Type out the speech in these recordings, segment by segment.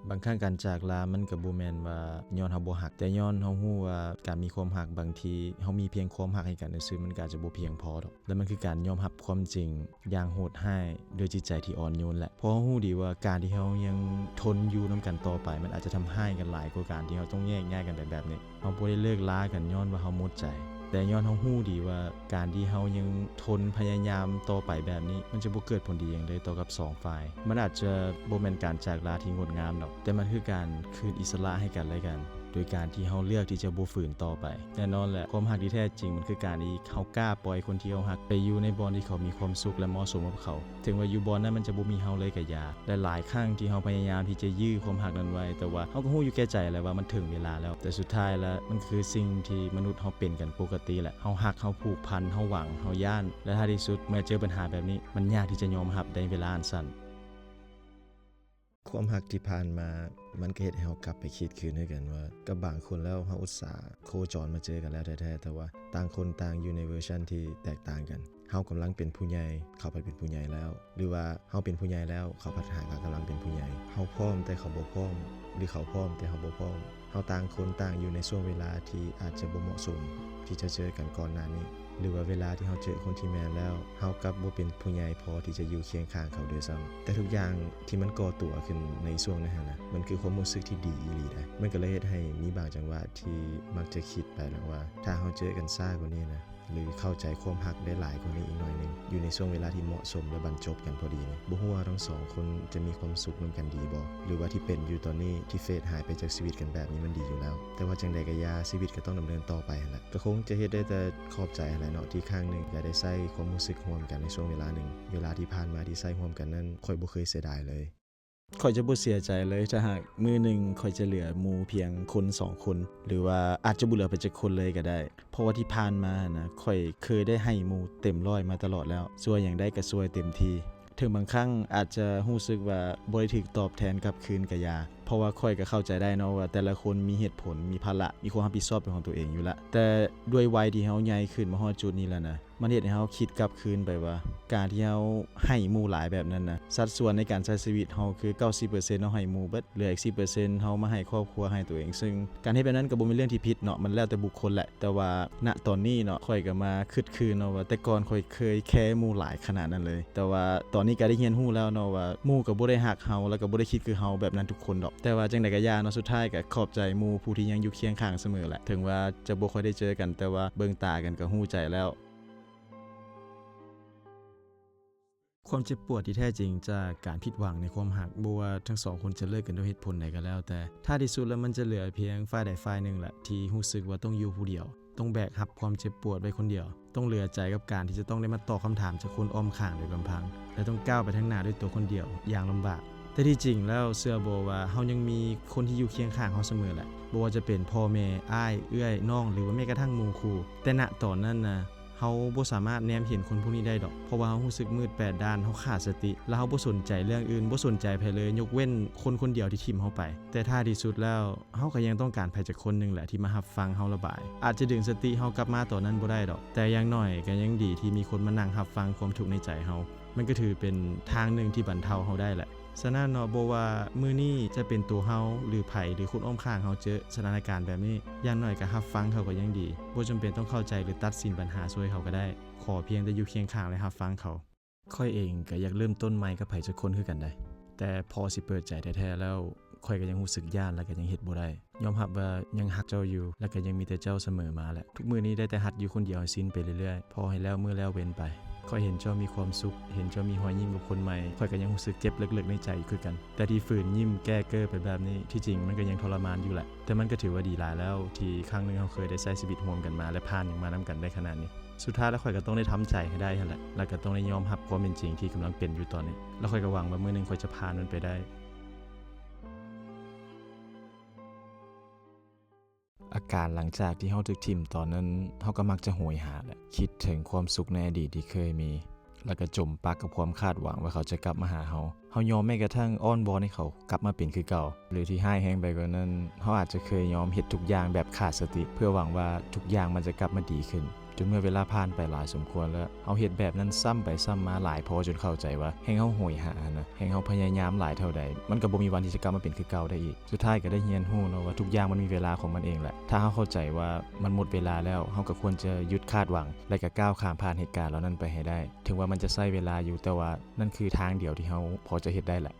ບາງຄັ້ງການຈາກລາມັນກໍບໍ່ແມ່ນວ່າຍ້ອນເຮົາບໍ່ຮັກ, ແຕ່ຍ້ອນເຮົາຮູ້ວ່າການມີຄວາມຮັກ, ບາງທີເຮົາມີພຽງຄວາມຮັກໃຫ້ກັນຊື່ໆ ມັນກໍອາດຈະບໍ່ພຽງພໍດອກ. ແລະ ມັນຄືການຍອມຮັບຄວາມຈິງຢ່າງໂຫດຮ້າຍດ້ວຍຈິດໃຈທີ່ອ່ອນໂຍນແຫຼະ. ເພາະເຮົາຮູ້ດີວ່າການທີ່ເຮົາຍັງທົນຢູ່ນຳກັນຕໍ່ໄປ ມັນອາດຈະທຳຮ້າຍກັນຫຼາຍກວ່າການທີ່ເຮົາຕ້ອງແຍກຍ້າຍກັນໄປແບບນີ້. ເຮົາບໍ່ໄດ້ເລີກລາກັນຍ້ອນວ່າເຮົາໝົດໃຈ, ແຕ່ຍ້ອນເຮົາຮູ້ດີວ່າການທີ່ເຮົາຍັງທົນພະຍາຍາມຕໍ່ໄປແບບນີ້ ມັນຈະບໍ່ເກີດຜົນດີຫຍັງເລີຍຕໍ່ກັບສອງຝ່າຍ. ມັນອາດຈະບໍ່ແມ່ນການຈາກລາທີ່ງົດງາມດອກ, ແຕ່ມັນຄືການຄືນອິດສະຫຼະໃຫ້ກັນແລະກັນ ໂດຍການທີ່ເຮົາເລືອກທີ່ຈະບໍ່ຝືນຕໍ່ໄປ. ແນ່ນອນແຫຼະ, ຄວາມຮັກທີ່ແທ້ຈິງ ມັນຄືການທີ່ເຮົາກ້າປ່ອຍຄົນທີ່ເຮົາຮັກໄປຢູ່ໃນບ່ອນທີ່ເຂົາມີຄວາມສຸກ ແລະ ເໝາະສົມກັບເຂົາ. ເຖິງວ່າຢູ່ບ່ອນນັ້ນມັນຈະບໍ່ມີເຮົາເລີຍກະຢ່າ. ຫຼາຍໆຄັ້ງທີ່ເຮົາພະຍາຍາມທີ່ຈະຢື້ຄວາມຮັກນັ້ນໄວ້, ແຕ່ວ່າເຮົາກໍຮູ້ຢູ່ແກ່ໃຈແຫຼະວ່າມັນເຖິງເວລາແລ້ວ. ແຕ່ສຸດທ້າຍແລ້ວ ມັນຄືສິ່ງທີ່ມະນຸດເຮົາເປັນກັນປົກກະຕິແຫຼະ. ເຮົາຮັກ, ເຮົາຜູກພັນ, ເຮົາຫວັງ, ເຮົາຢ້ານ ແລະ ທ້າຍທີ່ສຸດ ເມື່ອເຈີບັນຫາແບບນີ້ ມັນຍາກທີ່ຈະຍອມຮັບໃນເວລາອັນສັ້ນ. ຄວາມຮັກທີ່ຜ່ານມາ ມັນກໍເຮັດໃຫ້ເຮົາກັບໄປຄິດຄືນຄືກັນວ່າ ກັບບາງຄົນແລ້ວເຮົາອຸດສາໂຄຈອນມາເຈີກັນແລ້ວແທ້ໆ, ແຕ່ວ່າຕ່າງຄົນຕ່າງຢູ່ໃນເວີຊັນທີ່ແຕກຕ່າງກັນ. ເຮົາກຳລັງເປັນຜູ້ໃຫຍ່, ເຂົາພັດເປັນຜູ້ໃຫຍ່ແລ້ວ, ຫຼືວ່າເຮົາເປັນຜູ້ໃຫຍ່ແລ້ວ, ເຂົາພັດຫາກະກຳລັງເປັນຜູ້ໃຫຍ່. ເຮົາພ້ອມແຕ່ເຂົາບໍ່ພ້ອມ, ຫຼືເຂົາພ້ອມແຕ່ເຮົາບໍ່ພ້ອມ. ເຮົາຕ່າງຄົນຕ່າງຢູ່ໃນຊ່ວງເວລາທີ່ອາດຈະບໍ່ເໝາະສົມທີ່ຈະເຈີກັນກ່ອນໜ້ານີ້, ຫຼືວ່າເວລາທີ່ເຮົາເຈີຄົນທີ່ແມ່ນແລ້ວ, ເຮົາກັບບໍ່ເປັນຜູ້ໃຫຍ່ພໍທີ່ຈະຢູ່ຄຽງຂ້າງເຂົາດ້ວຍຊ້ຳ. ແຕ່ທຸກຢ່າງທີ່ມັນກໍ່ຕົວຂຶ້ນໃນຊ່ວງນັ້ນຫັ້ນນະ, ມັນຄືຄວາມຮູ້ສຶກທີ່ດີອີ່ຫຼີໃດ໋. ມັນກໍເລີຍເຮັດໃຫ້ມີບາງຈັງຫວະທີ່ມັກຈະຄິດໄປແລ້ວວ່າ ຖ້າເຮົາເຈີກັນຊ້າກວ່ານີ້ນະ, ຫຼືເຂົ້າໃຈຄວາມຮັກໄດ້ຫຼາຍກວ່ານີ້ອີກໜ້ອຍໜຶ່ງ, ຢູ່ໃນຊ່ວງເວລາທີ່ເໝາະສົມ ແລະ ບັນຈົບກັນພໍດີນີ້, ບໍ່ຮູ້ວ່າທັງສອງຄົນຈະມີຄວາມສຸກນຳກັນດີບໍ່? ຫຼືວ່າທີ່ເປັນຢູ່ຕອນນີ້ ທີ່ເຟດຫາຍໄປຈາກຊີວິດກັນແບບນີ້ ມັນດີຢູ່ແລ້ວ? ແຕ່ວ່າຈັ່ງໃດກໍຢ່າ, ຊີວິດກໍຕ້ອງດຳເນີນຕໍ່ໄປຫັ້ນແຫຼະ. ກໍຄົງຈະເຮັດໄດ້ແຕ່ຂອບໃຈຫັ້ນແຫຼະເນາະ, ທີ່ຄັ້ງໜຶ່ງກໍໄດ້ໃຊ້ຄວາມຮູ້ສຶກຮ່ວມກັນໃນຊ່ວງເວລາໜຶ່ງ. ເວລາທີ່ຜ່ານມາທີ່ໃຊ້ຮ່ວມກັນນັ້ນ ຂ້ອຍບໍ່ເຄີຍເສຍດາຍເລີຍ. ຂ້ອຍຈະບໍ່ເສຍໃຈເລີຍ ຖ້າຫາກມື້ໜຶ່ງຂ້ອຍຈະເຫຼືອໝູ່ພຽງຄົນສອງຄົນ ຫຼືວ່າອາດຈະບໍ່ເຫຼືອໄປຈັກຄົນເລີຍກໍໄດ້, ເພາະວ່າທີ່ຜ່ານມາຫັ້ນນະ ຂ້ອຍເຄີຍໄດ້ໃຫ້ໝູ່ເຕັມຮ້ອຍມາຕະຫຼອດແລ້ວ, ຊ່ວຍຫຍັງໄດ້ກໍຊ່ວຍເຕັມທີ່. ເຖິງບາງຄັ້ງອາດຈະຮູ້ສຶກວ່າບໍ່ໄດ້ຖືກຕອບແທນກັບຄືນກໍຢ່າ, ເພາະວ່າຂ້ອຍກໍເຂົ້າໃຈໄດ້ເນາະວ່າແຕ່ລະຄົນມີເຫດຜົນ, ມີພາລະ, ມີຄວາມຮັບຜິດຊອບເປັນຂອງຕົວເອງຢູ່ລະ. ແຕ່ດ້ວຍໄວທີ່ເຮົາໃຫຍ່ຂຶ້ນມາຮອດຈຸດນີ້ແລ້ວນະ, ມັນເຮັດໃຫ້ເຮົາຄິດກັບຄືນໄປວ່າ ການທີ່ເຮົາໃຫ້ໝູ່ຫຼາຍແບບນັ້ນນະ, ສັດສ່ວນໃນການໃຊ້ຊີວິດເຮົາຄືເກົ້າສິບເປີເຊັນເຮົາໃຫ້ໝູ່ເບິດ, ເຫຼືອອີກສິບເປີເຊັນເຮົາມາໃຫ້ຄອບຄົວ, ໃຫ້ຕົວເອງ. ຊຶ່ງການເຮັດແບບນັ້ນກໍບໍ່ແມ່ນເລື່ອງທີ່ຜິດເນາະ, ມັນແລ້ວແຕ່ບຸກຄົນແຫຼະ. ແຕ່ວ່າ ນະຕອນນີ້ເນາະ, ຂ້ອຍກໍມາຄິດຄືນເນາະວ່າ ແຕ່ກ່ອນຂ້ອຍເຄີຍແຄໝູ່ຫຼາຍຂະໜາດນັ້ນເລີຍ, ແຕ່ວ່າຕອນນີ້ກໍໄດ້ຮຽນຮູ້ແລ້ວເນາະວ່າ ໝູ່ກໍບໍ່ໄດ້ຮັກເຮົາ ແລ້ວກໍບໍ່ໄດ້ຄິດຄືເຮົາແບບນັ້ນທຸກຄົນດອກ. ແຕ່ວ່າຈັ່ງໃດກໍຢ່າເນາະ, ສຸດທ້າຍກໍຂອບໃຈໝູ່ຜູ້ທີ່ຍັງຢູ່ຄຽງຂ້າງສະເໝີແຫຼະ. ເຖິງວ່າຈະບໍ່ຄ່ອຍໄດ້ເຈີກັນ, ແຕ່ວ່າເບິ່ງຕາກັນກໍຮູ້ໃຈແລ້ວ. ຄວາມເຈັບປວດທີ່ແທ້ຈິງຈາກການຜິດຫວັງໃນຄວາມຮັກ, ບໍ່ວ່າທັງສອງຄົນຈະເລີກກັນດ້ວຍເຫດຜົນໃດກໍແລ້ວແຕ່, ທ້າຍທີ່ສຸດແລ້ວມັນຈະເຫຼືອພຽງຝ່າຍໃດຝ່າຍໜຶ່ງແຫຼະ ທີ່ຮູ້ສຶກວ່າຕ້ອງຢູ່ຜູ້ດຽວ, ຕ້ອງແບກຮັບຄວາມເຈັບປວດໄວ້ຄົນດຽວ, ຕ້ອງເຫຼືອໃຈກັບການທີ່ຈະຕ້ອງໄດ້ມາຕອບຄຳຖາມຈາກຄົນອ້ອມຂ້າງໂດຍລຳພັງ ແລະ ຕ້ອງກ້າວໄປທາງໜ້າດ້ວຍຕົວຄົນດຽວຢ່າງລຳບາກ. ແຕ່ທີ່ຈິງແລ້ວເຊື່ອບໍ່ວ່າເຮົາຍັງມີຄົນທີ່ຢູ່ຄຽງຂ້າງເຮົາສະເໝີແຫຼະ, ບໍ່ວ່າຈະເປັນພໍ່ແມ່, ອ້າຍ, ເອື້ອຍ, ນ້ອງ ຫຼືວ່າແມ້ກະທັ່ງໝູ່ຄູ່. ແຕ່ນະຕອນນັ້ນນະ ເຮົາບໍ່ສາມາດແນມເຫັນຄົນພວກນີ້ໄດ້ດອກ, ເພາະວ່າເຮົາຮູ້ສຶກມືດແປດດ້ານ, ເຮົາຂາດສະຕິ ແລະ ເຮົາບໍ່ສົນໃຈເລື່ອງອື່ນ, ບໍ່ສົນໃຈໃຜເລີຍ, ຍົກເວັ້ນຄົນຄົນດຽວທີ່ຖິ້ມເຮົາໄປ. ແຕ່ທ້າຍທີ່ສຸດແລ້ວ ເຮົາກໍຍັງຕ້ອງການໃຜຈັກຄົນໜຶ່ງແຫຼະທີ່ມາຮັບຟັງເຮົາລະບາຍ. ອາດຈະດຶງສະຕິເຮົາກັບມາຕອນນັ້ນບໍ່ໄດ້ດອກ, ແຕ່ຢ່າງໜ້ອຍກໍຍັງດີທີ່ມີຄົນມານັ່ງຮັບຟັງຄວາມທຸກໃນໃຈເຮົາ. ມັນກໍຖືເປັນທາງໜຶ່ງທີ່ບັນເທົາເຮົາໄດ້ແຫຼະ. ສະນັ້ນເນາະ, ບໍ່ວ່າມື້ນີ້ຈະເປັນຕົວເຮົາ ຫຼື ໃຜ ຫຼື ຄົນອ້ອມຂ້າງເຮົາເຈີສະຖານະການແບບນີ້, ຢ່າງໜ້ອຍກໍຮັບຟັງເຂົາກໍຍັງດີ. ບໍ່ຈຳເປັນຕ້ອງເຂົ້າໃຈ ຫຼື ຕັດສິນບັນຫາຊ່ວຍເຂົາກໍໄດ້. ຂໍພຽງແຕ່ຢູ່ຄຽງຂ້າງ ແລະ ຮັບຟັງເຂົາ. ຂ້ອຍເອງກໍຢາກເລີ່ມຕົ້ນໃໝ່ກັບໃຜຈັກຄົນຄືກັນໃດ໋, ແຕ່ພໍຊິເປີດໃຈແທ້ໆແລ້ວ, ຂ້ອຍກໍຍັງຮູ້ສຶກຢ້ານ ແລະ ກໍຍັງເຮັດບໍ່ໄດ້. ຍອມຮັບວ່າຍັງຮັກເຈົ້າຢູ່ ແລະ ກໍຍັງມີແຕ່ເຈົ້າສະເໝີມາແຫຼະ. ທຸກມື້ນີ້ໄດ້ແຕ່ຮັດຢູ່ຄົນດຽວໃຫ້ຊິນໄປເລື້ອຍໆ, ພໍໃຫ້ແລ້ວມື້ແລ້ວເວັນໄປ. ຂ້ອຍເຫັນເຈົ້າມີຄວາມສຸກ, ເຫັນເຈົ້າມີຮອຍຍິ້ມກັບຄົນໃໝ່, ຂ້ອຍກໍຍັງຮູ້ສຶກເຈັບເລິກໆໃນໃຈຢູ່ຄືກັນ. ແຕ່ທີ່ຝືນຍິ້ມແກ້ເກີ້ໄປແບບນີ້, ທີ່ຈິງມັນກໍຍັງທໍລະມານຢູ່ແຫຼະ, ແຕ່ມັນກໍຖືວ່າດີຫຼາຍແລ້ວ ທີ່ຄັ້ງໜຶ່ງເຮົາເຄີຍໄດ້ໃຊ້ຊີວິດຮ່ວມກັນມາ ແລະ ຜ່ານຫຍັງມານຳກັນໄດ້ຂະໜາດນີ້. ສຸດທ້າຍແລ້ວຂ້ອຍກໍຕ້ອງໄດ້ທຳໃຈໃຫ້ໄດ້ຫັ້ນແຫຼະ, ແລ້ວກໍຕ້ອງໄດ້ຍອມຮັບຄວາມເປັນຈິງທີ່ກຳລັງເປັນຢູ່ຕອນນີ້, ແລ້ວຂ້ອຍກໍຫວັງວ່າມື້ໜຶ່ງຂ້ອຍຈະຜ່ານມັນໄປໄດ້. ອາການຫຼັງຈາກທີ່ເຮົາຖືກຖິ້ມຕອນນັ້ນ, ເຮົາກໍມັກຈະໂຫຍຫາແຫຼະ, ຄິດເຖິງຄວາມສຸກໃນອະດີດທີ່ເຄີຍມີ, ແລ້ວກໍຈົມປັກກັບຄວາມຄາດຫວັງວ່າເຂົາຈະກັບມາຫາເຮົາ. ເຮົາຍອມແມ້ກະທັ່ງອ້ອນວອນໃຫ້ເຂົາກັບມາເປັນຄືເກົ່າ, ຫຼືທີ່ຮ້າຍແຮງໄປກວ່ານັ້ນ, ເຮົາອາດຈະເຄີຍຍອມເຮັດທຸກຢ່າງແບບຂາດສະຕິ ເພື່ອຫວັງວ່າທຸກຢ່າງມັນຈະກັບມາດີຂຶ້ນ. ຈົນເມື່ອເວລາຜ່ານໄປຫຼາຍສົມຄວນແລ້ວ ເຮົາເຮັດແບບນັ້ນຊ້ຳໄປຊ້ຳມາຫຼາຍພໍຈົນເຂົ້າໃຈວ່າ ແຮ່ງເຮົາໂຫຍຫາຫັ້ນນະ ແຮ່ງເຮົາພະຍາຍາມຫຼາຍເທົ່າໃດ ມັນກໍບໍ່ມີວັນທີ່ຈະກັບມາເປັນຄືເກົ່າໄດ້ອີກ. ສຸດທ້າຍກໍໄດ້ຮຽນຮູ້ເນາະວ່າ ທຸກຢ່າງມັນມີເວລາຂອງມັນເອງແຫຼະ. ຖ້າເຮົາເຂົ້າໃຈວ່າມັນໝົດເວລາແລ້ວ ເຮົາກໍຄວນຈະຢຸດຄາດຫວັງ ແລະ ກໍກ້າວຂ້າມຜ່ານເຫດການເຫຼົ່ານັ້ນໄປໃຫ້ໄດ້. ເຖິງວ່າມັນຈະໃຊ້ເວລາຢູ່, ແຕ່ວ່ານັ້ນຄືທາງດຽວທີ່ເຮົາພໍຈະເຮັດໄດ້ແຫຼະ.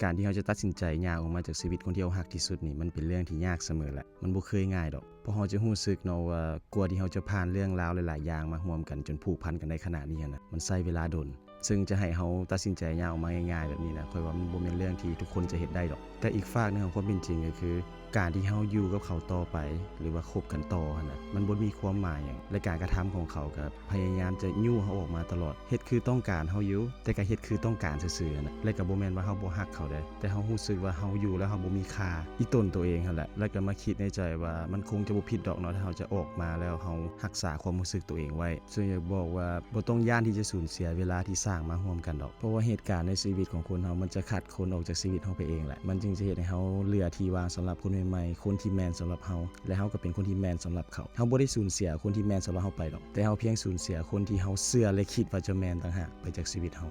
ການທີ່ເຮົາຈະຕັດສິນໃຈຍ່າງອອກມາຈາກຊີວິດຄົນທີ່ເຮົາຮັກທີ່ສຸດນີ້ ມັນເປັນເລື່ອງທີ່ຍາກສະເໝີແຫຼະ. ມັນບໍ່ເຄີຍງ່າຍດອກ. ເພາະເຮົາຈະຮູ້ສຶກເນາະວ່າ ກວ່າທີ່ເຮົາຈະຜ່ານເລື່ອງລາວຫຼາຍໆຢ່າງມາຮ່ວມກັນ ຈົນຜູກພັນກັນໄດ້ຂະໜາດນີ້ຫັ້ນນະ ມັນໃຊ້ເວລາດົນ. ເຊິ່ງຈະໃຫ້ເຮົາຕັດສິນໃຈຍ່າງອອກມາງ່າຍໆແບບນີ້ນະ ຂ້ອຍວ່າມັນບໍ່ແມ່ນເລື່ອງທີ່ທຸກຄົນຈະເຮັດໄດ້ດອກ. ແຕ່ອີກຟາກໜຶ່ງຂອງຄວາມເປັນຈິງກໍຄື ການທີ່ເຮົາຢູ່ກັບເຂົາຕໍ່ໄປ ຫຼືວ່າຄົບກັນຕໍ່ຫັ້ນນະ ມັນບໍ່ມີຄວາມໝາຍຫຍັງ ແລະ ການກະທຳຂອງເຂົາກໍພະຍາຍາມຈະຍູ້ເຮົາອອກມາຕະຫຼອດ. ເຮັດຄືຕ້ອງການເຮົາຢູ່ ແຕ່ກໍເຮັດຄືຕ້ອງການຊື່ໆຫັ້ນນະ ແລະ ກໍບໍ່ແມ່ນວ່າເຮົາບໍ່ຮັກເຂົາເດ້ ແຕ່ເຮົາຮູ້ສຶກວ່າເຮົາຢູ່ແລ້ວເຮົາບໍ່ມີຄ່າ ອີ່ຕົນໂຕເອງຫັ້ນແຫຼະ. ແລະ ກໍມາຄິດໃນໃຈວ່າ ມັນຄົງຈະບໍ່ຜິດດອກເນາະ ຖ້າເຮົາຈະອອກມາແລ້ວເຮົາຮັກສາຄວາມຮູ້ສຶກໂຕເອງໄວ້. ເຊິ່ງຢາກບອກວ່າ ບໍ່ຕ້ອງຢ້ານທີ່ຈະສູນເສຍເວລາທີ່ສ້າງມາຮ່ວມກັນດອກ ເພາະວ່າເຫດການໃນຊີວິດຂອງຄົນເຮົາ ມັນຈະຄັດຄົນອອກຈາກຊີວິດເຮົາໄປເອງແຫຼະ. ມັນຈຶ່ງຈະເຮັດໃຫ້ເຮົາເຫຼືອທີ່ວ່າງສຳລັບຄົນໃໝ່ໆ ຄົນທີ່ແມ່ນສຳລັບເຮົາ ແລະ ເຮົາກໍເປັນຄົນທີ່ແມ່ນສຳລັບເຂົາ. ເຮົາບໍ່ໄດ້ສູນເສຍຄົນທີ່ແມ່ນສຳລັບເຮົາໄປດອກ, ແຕ່ເຮົາພຽງສູນເສຍຄົນທີ່ເຮົາເຊື່ອ ແລະ ຄິດວ່າຈະແມ່ນຕ່າງຫາກໄປຈາກຊີວິດເຮົາ.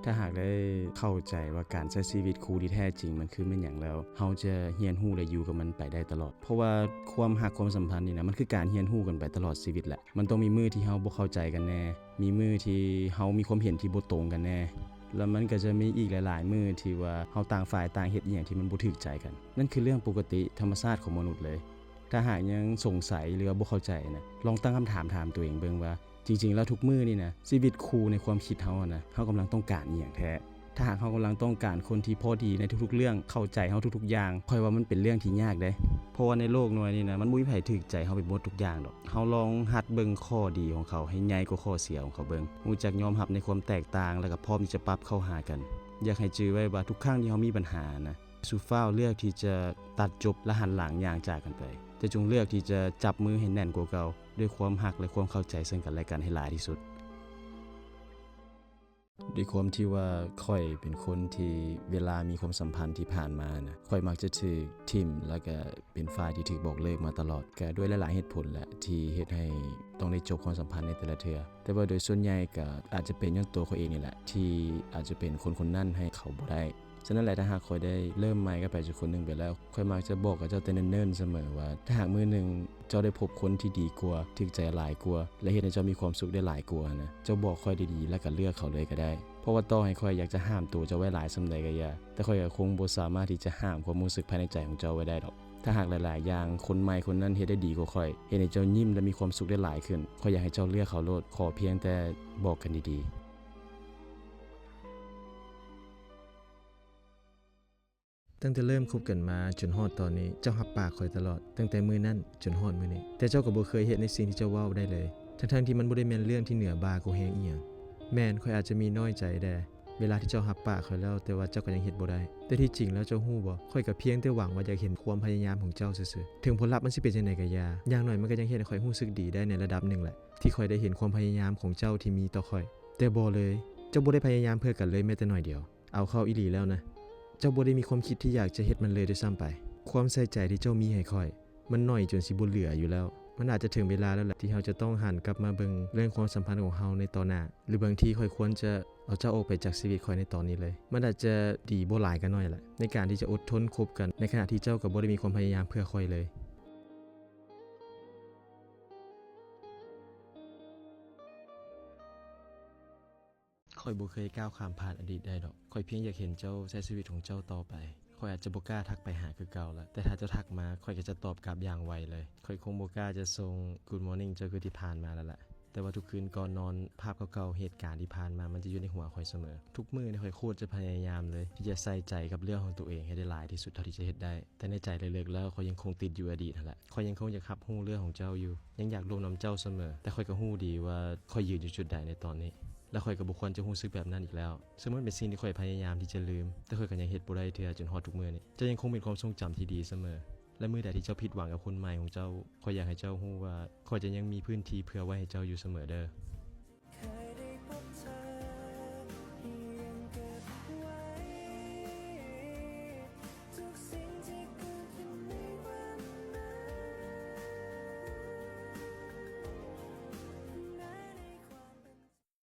ຖ້າຫາກໄດ້ເຂົ້າໃຈວ່າການໃຊ້ຊີວິດຄູ່ທີ່ແທ້ຈິງມັນຄືແມ່ນຫຍັງແລ້ວ, ເຮົາຈະຮຽນຮູ້ ແລະ ຢູ່ກັບມັນໄປໄດ້ຕະຫຼອດ. ເພາະວ່າຄວາມຮັກຄວາມສຳພັນນີ້ນະ, ມັນຄືການຮຽນຮູ້ກັນໄປຕະຫຼອດຊີວິດແຫຼະ. ມັນຕ້ອງມີມື້ທີ່ເຮົາບໍ່ເຂົ້າໃຈກັນແດ່, ມີມື້ທີ່ເຮົາມີຄວາມເຫັນທີ່ບໍ່ຕົງກັນແດ່, ແລ້ວມັນກໍຈະມີອີກຫຼາຍໆມື້ທີ່ວ່າເຮົາຕ່າງຝ່າຍຕ່າງເຮັດອີ່ຫຍັງທີ່ມັນບໍ່ຖືກໃຈກັນ. ນັ້ນຄືເລື່ອງປົກກະຕິທຳມະຊາດຂອງມະນຸດເລີຍ. ຖ້າຫາກຍັງສົງໄສ ຫຼືວ່າບໍ່ເຂົ້າໃຈນະ, ລອງຕັ້ງຄຳຖາມຖາມຕົວເອງເບິ່ງວ່າ ຈິງໆແລ້ວທຸກມື້ນີ້ນະ, ຊີວິດຄູ່ໃນຄວາມຄິດເຮົາຫັ້ນນະ, ເຮົາກຳລັງຕ້ອງການອີ່ຫຍັງແທ້? ຖ້າຫາກເຮົາກຳລັງຕ້ອງການຄົນທີ່ພໍດີໃນທຸກໆເລື່ອງ, ເຂົ້າໃຈເຮົາທຸກໆຢ່າງ, ຂ້ອຍວ່າມັນເປັນເລື່ອງທີ່ຍາກເດ້. ເພາະວ່າໃນໂລກໜ່ວຍນີ້ນະ, ມັນບໍ່ມີໃຜຖືກໃຈເຮົາໄປໝົດທຸກຢ່າງດອກ. ເຮົາລອງຫັດເບິ່ງຂໍ້ດີຂອງເຂົາໃຫ້ໃຫຍ່ກວ່າຂໍ້ເສຍຂອງເຂົາເບິ່ງ. ຮູ້ຈັກຍອມຮັບໃນຄວາມແຕກຕ່າງ ແລ້ວກໍພ້ອມທີ່ຈະປັບເຂົ້າຫາກັນ. ຢາກໃຫ້ຈື່ໄວ້ວ່າທຸກຄັ້ງທີ່ເຮົາມີບັນຫານະ, ສູ່ຟ້າວເລືອກທີ່ຈະຕັດຈົບ ແລະ ຫັນຫຼັງຍ່າງຈາກກັນໄປ, ແຕ່ຈົ່ງເລືອກທີ່ຈະຈັບມືໃຫ້ແໜ້ນກວ່າເກົ່າ, ດ້ວຍຄວາມຮັກ ແລະ ຄວາມເຂົ້າໃຈເຊິ່ງກັນ ແລະ ກັນໃຫ້ຫຼາຍທີ່ສຸດ. ດ້ວຍຄວາມທີ່ວ່າຂ້ອຍເປັນຄົນທີ່ເວລາມີຄວາມສຳພັນທີ່ຜ່ານມານະ, ຂ້ອຍມັກຈະຖືກຖິ້ມ ແລ້ວກະເປັນຝ່າຍທີ່ຖືກບອກເລີກມາຕະຫຼອດ, ກະດ້ວຍຫຼາຍໆເຫດຜົນແຫຼະ ທີ່ເຮັດໃຫ້ຕ້ອງໄດ້ຈົບຄວາມສຳພັນໃນແຕ່ລະເທື່ອ. ແຕ່ວ່າໂດຍສ່ວນໃຫຍ່ກະອາດຈະເປັນຍ້ອນຕົວຂ້ອຍເອງນີ້ແຫຼະ ທີ່ອາດຈະເປັນຄົນໆນັ້ນໃຫ້ເຂົາບໍ່ໄດ້. ສະນັ້ນແຫຼະ ຖ້າຫາກຂ້ອຍໄດ້ເລີ່ມໃໝ່ກັບໃຜສັກຄົນໜຶ່ງໄປແລ້ວ, ຂ້ອຍມັກຈະບອກກັບເຈົ້າແຕ່ເນີນໆສະເໝີວ່າ ຖ້າຫາກມື້ໜຶ່ງເຈົ້າໄດ້ພົບຄົນທີ່ດີກວ່າ, ຖືກໃຈຫຼາຍກວ່າ ແລະ ເຮັດໃຫ້ເຈົ້າມີຄວາມສຸກໄດ້ຫຼາຍກວ່າຫັ້ນນະ, ເຈົ້າບອກຂ້ອຍດີໆ ແລ້ວກໍເລືອກເຂົາເລີຍກໍໄດ້. ເພາະວ່າຕໍ່ໃຫ້ຂ້ອຍຢາກຈະຫ້າມໂຕເຈົ້າໄວ້ຫຼາຍສ່ຳໃດກໍຢ່າ, ແຕ່ຂ້ອຍກໍຄົງບໍ່ສາມາດທີ່ຈະຫ້າມຄວາມຮູ້ສຶກພາຍໃນໃຈຂອງເຈົ້າໄວ້ໄດ້ດອກ. ຖ້າຫາກຫຼາຍໆຢ່າງ ຄົນໃໝ່ຄົນນັ້ນເຮັດໄດ້ດີກວ່າຂ້ອຍ, ເຮັດໃຫ້ເຈົ້າຍິ້ມ ແລະ ມີຄວາມສຸກໄດ້ຫຼາຍຂຶ້ນ, ຂ້ອຍຢາກໃຫ້ເຈົ້າເລືອກເຂົາໂລດ, ຂໍພຽງແຕ່ບອກກັນດີໆ. ຕັ້ງແຕ່ເລີ່ມຄົບກັນມາຈົນຮອດຕອນນີ້, ເຈົ້າຮັບປາກຂ້ອຍຕະຫຼອດ, ຕັ້ງແຕ່ມື້ນັ້ນຈົນຮອດມື້ນີ້, ແຕ່ເຈົ້າກໍບໍ່ເຄີຍເຮັດໃນສິ່ງທີ່ເຈົ້າເວົ້າໄດ້ເລີຍ, ທັງໆທີ່ມັນບໍ່ໄດ້ແມ່ນເລື່ອງທີ່ເໜືອບ່າກົວແຮງອີ່ຫຍັງ. ແມ່ນ, ຂ້ອຍອາດຈະມີນ້ອຍໃຈແດ່ ເວລາທີ່ເຈົ້າຮັບປາກຂ້ອຍແລ້ວ, ແຕ່ວ່າເຈົ້າກໍຍັງເຮັດບໍ່ໄດ້. ແຕ່ທີ່ຈິງແລ້ວເຈົ້າຮູ້ບໍ່? ຂ້ອຍກໍພຽງແຕ່ຫວັງວ່າຢາກເຫັນຄວາມພະຍາຍາມຂອງເຈົ້າຊື່ໆ. ເຖິງຜົນລັບມັນຊິເປັນຈັ່ງໃດກໍຢ່າ, ຢ່າງໜ້ອຍມັນກໍຍັງເຮັດໃຫ້ຂ້ອຍຮູ້ສຶກດີໄດ້ໃນລະດັບໜຶ່ງແຫຼະ, ທີ່ຂ້ອຍໄດ້ເຫັນຄວາມພະຍາຍາມຂອງເຈົ້າທີ່ມີຕໍ່ຂ້ອຍ. ແຕ່ບໍ່ເລີຍ, ເຈົ້າບໍ່ໄດ້ພະຍາຍາມເພື່ອກັນເລີຍແມ້ແຕ່ໜ້ອຍດຽວ. ເອົາເຂົ້າອີ່ຫຼີແລ້ວນະ, ເຈົ້າບໍ່ໄດ້ມີຄວາມຄິດທີ່ຢາກຈະເຮັດມັນເລີຍດ້ວຍຊ້ຳໄປ. ຄວາມໃສ່ໃຈທີ່ເຈົ້າມີໃຫ້ຂ້ອຍ ມັນໜ້ອຍຈົນຊິບໍ່ເຫຼືອຢູ່ແລ້ວ. ມັນອາດຈະເຖິງເວລາແລ້ວແຫຼະ ທີ່ເຮົາຈະຕ້ອງຫັນກັບມາເບິ່ງເລື່ອງຄວາມສຳພັນຂອງເຮົາໃນຕໍ່ໜ້າ. ຫຼືບາງທີຂ້ອຍຄວນຈະເອົາເຈົ້າອອກໄປຈາກຊີວິດຂ້ອຍໃນຕອນນີ້ເລີຍ. ມັນອາດຈະດີບໍ່ຫຼາຍກໍໜ້ອຍແຫຼະ ໃນການທີ່ຈະອົດທົນຄົບກັນ ໃນຂະນະທີ່ເຈົ້າກໍບໍ່ໄດ້ມີຄວາມພະຍາຍາມເພື່ອຂ້ອຍເລີຍ. ຂ້ອຍບໍ່ເຄີຍກ້າວຂ້າມຜ່ານອະດີດໄດ້ດອກ. ຂ້ອຍພຽງຢາກເຫັນເຈົ້າໃຊ້ຊີວິດຂອງເຈົ້າຕໍ່ໄປ. ຂ້ອຍອາດຈະບໍ່ກ້າທັກໄປຫາຄືເກົ່າລະ, ແຕ່ຖ້າເຈົ້າທັກມາ, ຂ້ອຍກໍຈະຕອບກັບຢ່າງໄວເລີຍ. ຂ້ອຍຄົງບໍ່ກ້າຈະສົ່ງ Good morning ເຈົ້າຄືທີ່ຜ່ານມາແລ້ວລະ. ແຕ່ວ່າທຸກຄືນກ່ອນນອນ, ພາບເກົ່າໆ, ເຫດການທີ່ຜ່ານມາ, ມັນຈະຢູ່ໃນຫົວຂ້ອຍສະເໝີ. ທຸກມື້ນີ້ຂ້ອຍໂຄດຈະພະຍາຍາມເລີຍ ທີ່ຈະໃສ່ໃຈກັບເລື່ອງຂອງຕົວເອງໃຫ້ໄດ້ຫຼາຍທີ່ສຸດເທົ່າທີ່ຈະເຮັດໄດ້. ແຕ່ໃນໃຈເລິກໆແລ້ວ, ຂ້ອຍຍັງຄົງຕິດຢູ່ອະດີດຫັ້ນລະ. ຂ້ອຍຍັງຄົງຢາກຮັບຮູ້ເລື່ອງຂອງເຈົ້າຢູ່, ຍັງຢາກລົມນຳເຈົ້າສະເໝີ, ແຕ່ຂ້ອຍກໍຮູ້ດີວ່າຂ້ອຍຢືນຢູ່ຈຸດໃດໃນຕອນນີ້, ແລະ ຂ້ອຍກໍບໍ່ຄວນຈະຮູ້ສຶກແບບນັ້ນອີກແລ້ວ. ເຊິ່ງມັນເປັນສິ່ງທີ່ຂ້ອຍພະຍາຍາມທີ່ຈະລືມ, ແຕ່ຂ້ອຍກໍຍັງເຮັດບໍ່ໄດ້ເທື່ອຈົນຮອດທຸກມື້ນີ້. ເຈົ້າຍັງຄົງເປັນຄວາມຊົງຈຳທີ່ດີສະເໝີ, ແລະ ມື້ໃດທີ່ເຈົ້າຜິດຫວັງກັບຄົນໃໝ່ຂອງເຈົ້າ, ຂ້ອຍຢາກໃຫ້ເຈົ້າຮູ້ວ່າ ຂ້ອຍຈະຍັງມີພື້ນທີ່ເຜື່ອໄວ້ໃຫ້ເຈົ້າຢູ່ສະເໝີເດີ້.